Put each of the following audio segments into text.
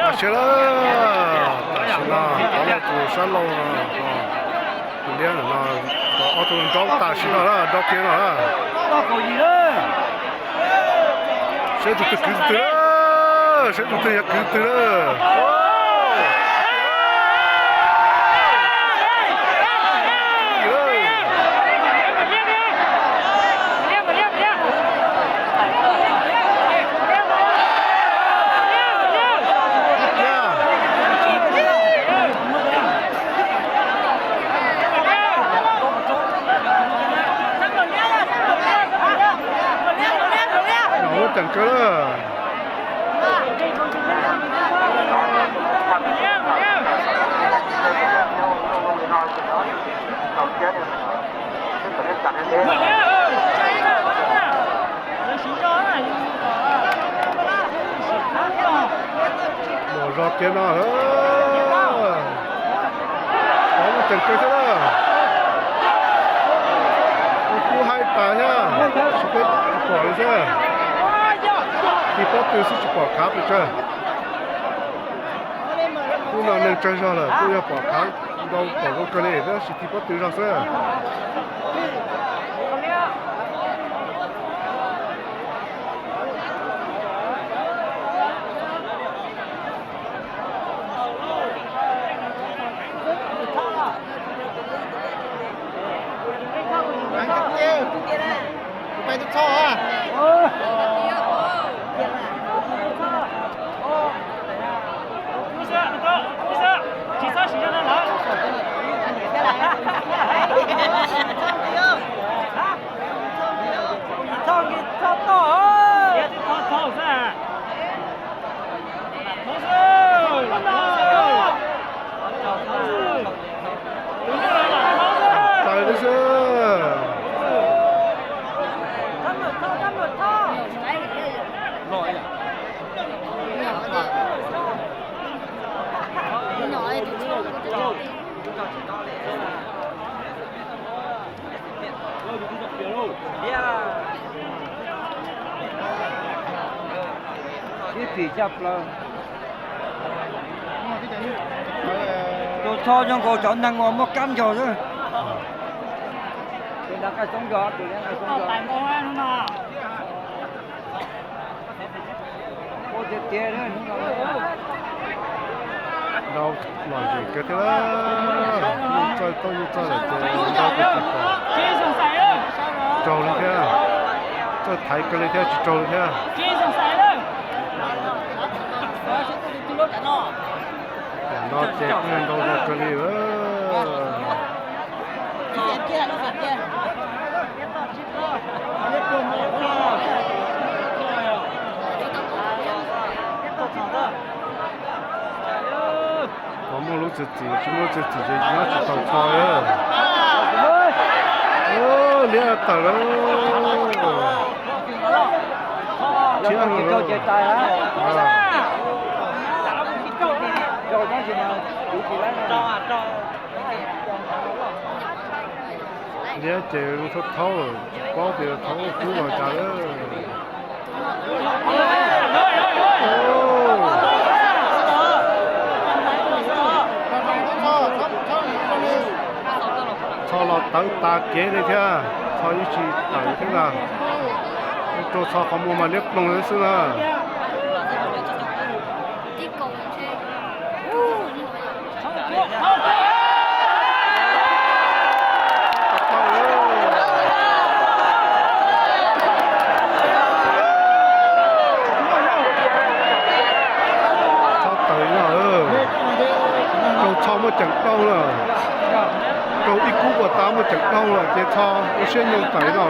Tam sim lawm, tam sim no rov los tus sab laug no, tus liab no, ob tug nraub tam sim no lawm, nraub kiag no lawm. Saib tus twg kwv tus twg lawm, saib tus twg yog kwv tus twg lawm. Muab ceem kawg lawm. Los zog kiag no, muab ceem kawg thiab lawm. Kuv hais tas thiab, tsis pom, tsis pom li xwb. Tig pob tw xwb tsis pom khav pes tsawg. Hnub no neeg tsawg zog lawm kuj yog pom khav ntau, pom zoo kawg li tab sis tig pob tw zog xwb. Tawm li xwb. Ib txhis caj plaws. Tus txho zoo nkaus cov neeg uas muaj kab ncaug xwb. Tus ntawd qaij xoob ncaug, tus ntawd qaij xoob ncaug. Ua tiag tiag. Nrau lom zem kawg thiab, yus txawj tau yus txawj lawm ces nrau tsis pom raug li thiab, txawj thaiv kawg li thiab tsis raug li thiab. Tam no ces kuj nrau zog kawg li lawm. Ho muaj lub txiav txim, tsis muaj txiav txim ces nyob tsis tau txho. Liab tawm lawm. Thiab liab ces zoo thaub thaub lawm, tsis paub tias thaub kub los cas lawm. Txho los tawv tas kev li thiab, txho yeej tsis tawm thiab na. Rau txho qhov muag mas liab ploog xwb na. Txho tawm no, rau txho muaj ceem daug lawm, rau ib kub puas tas muaj ceem daug lawm ces txho ua siab nyoog tawm no.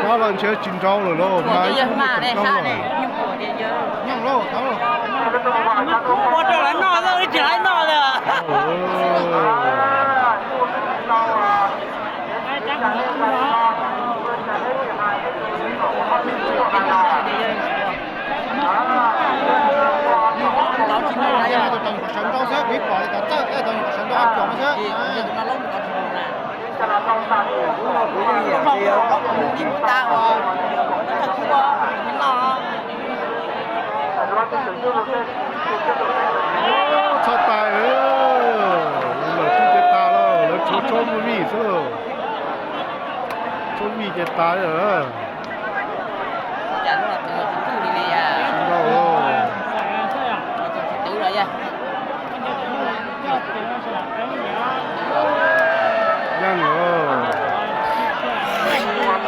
Kab los ntshe tsis nrau lawm lauj, mas ib kub muaj ceem daug lawm. Ua rau lawv noj xwb, tsis lawv noj li. Sawv nrau xwb, kuv ib pom li tov txawj, tau sawv nrau ob cuam xwb. Kuv yeej yam li ib kuv tas uas Txhob tais, lawv tub ces tas lawm, lawv tshuav tsob muaj vij xwb lauj. Tsob vij ces tas lawm. Tsis ntau lauj. Yeej lauj.